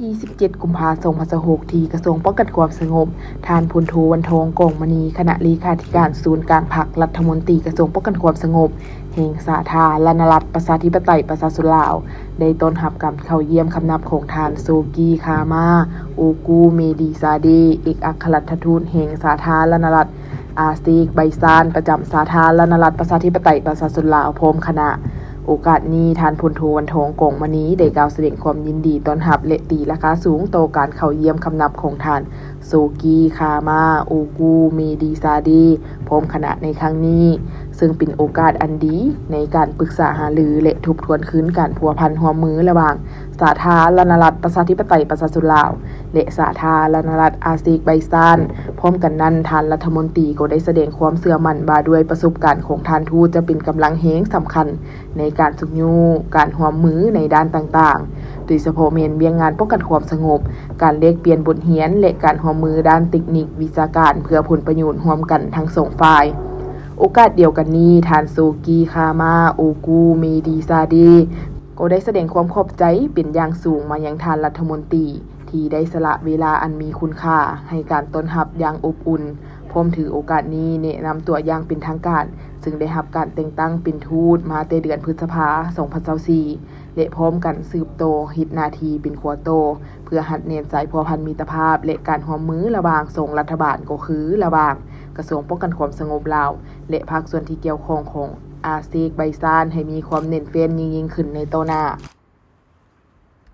ທີສິບເຈັດ ກຸມພາ ສອງພັນຊາວຫົກ ທີ່ກະຊວງປ້ອງກັນຄວາມສະຫງົບ, ທ່ານ ພົນໂທ ວັນທອງ ກອງມະນີ ຄະນະເລຂາທິການສູນກາງພັກ, ລັດຖະມົນຕີກະຊວງປ້ອງກັນຄວາມສະຫງົບແຫ່ງສາທາລະນະລັດ ປະຊາທິປະໄຕ ປະຊາຊົນລາວ ໄດ້ຕ້ອນຮັບການເຂົ້າຢ້ຽມຄຳນັບຂອງທ່ານ ໂຊກີ ຄາມາ ໂອກູ ເມດີຊາເດ ເອກອັກຄະລັດຖະທູດແຫ່ງສາທາລະນະລັດ ອາເຊກໄບຊານ ປະຈຳສາທາລະນະລັດ ປະຊາທິປະໄຕ ປະຊາຊົນລາວ ພ້ອມຄະນະ. ໂອກາດນີ້, ທ່ານ ພົນໂທ ວັນທອງ ກອງມະນີ ໄດ້ກ່າວສະແດງຄວາມຍິນດີຕ້ອນຮັບ ແລະ ຕີລາຄາສູງຕໍ່ການເຂົ້າຢ້ຽມຄຳນັບຂອງທ່ານ ໂຊກີ ຄາມາ ໂອກູ ເມດີຊາເດ ພ້ອມຄະນະໃນຄັ້ງນີ້, ເຊິ່ງເປັນໂອກາດອັນດີໃນການປຶກສາຫາລື ແລະ ທົບທວນຄືນການພົວພັນຮ່ວມມືລະຫວ່າງ ສາທາລະນະລັດ ປະຊາທິປະໄຕ ປະຊາຊົນລາວ ແລະ ສາທາລະນະລັດ ອາເຊກໄບຊານ. ພ້ອມກັນນັ້ນ, ທ່ານລັດຖະມົນຕີກໍໄດ້ສະແດງຄວາມເຊື່ອໝັ້ນວ່າ ດ້ວຍປະສົບການຂອງທ່ານທູດ ຈະເປັນກຳລັງແຮງສຳຄັນໃນການຊຸກຍູ້ການຮ່ວມມືໃນດ້ານຕ່າງໆ, ໂດຍສະເພາະແມ່ນວຽກງານປ້ອງກັນຄວາມສະຫງົບ, ການແລກປ່ຽນບົດຮຽນ ແລະ ການຮ່ວມມືດ້ານເຕັກນິກວິຊາການ ເພື່ອຜົນປະໂຫຍດຮ່ວມກັນທັງສອງຝ່າຍ. ໂອກາດດຽວກັນນີ້, ທ່ານ ໂຊກີ ຄາມາ ໂອກູ ເມດີຊາເດ ກໍໄດ້ສະແດງຄວາມຂອບໃຈເປັນຢ່າງສູງມາຍັງທ່ານລັດຖະມົນຕີ ທີ່ໄດ້ສະຫຼະເວລາອັນມີຄຸນຄ່າໃຫ້ການຕ້ອນຮັບຢ່າງອົບອຸ່ນ, ພ້ອມຖືໂອກາດນີ້ແນະນຳຕົວຢ່າງເປັນທາງການ, ເຊິ່ງໄດ້ຮັບການແຕ່ງຕັ້ງເປັນທູດມາແຕ່ເດືອນພຶດສະພາ ສອງພັນຊາວສີ່ ແລະ ພ້ອມກັນສືບຕໍ່ເຮັດໜ້າທີ່ເປັນຂົວຕໍ່ ເພື່ອຮັດແໜ້ນສາຍພົວພັນມິດຕະພາບ ແລະ ການຮ່ວມມືລະຫວ່າງສອງລັດຖະບານ, ກໍຄືລະຫວ່າງກະຊວງປ້ອງກັນຄວາມສະຫງົບລາວ ແລະ ພາກສ່ວນທີ່ກ່ຽວຂ້ອງຂອງອາເຊກໄບຊານ ໃຫ້ມີຄວາມແໜ້ນແຟ້ນຍິ່ງໆຂຶ້ນໃນຕໍ່ໜ້າ.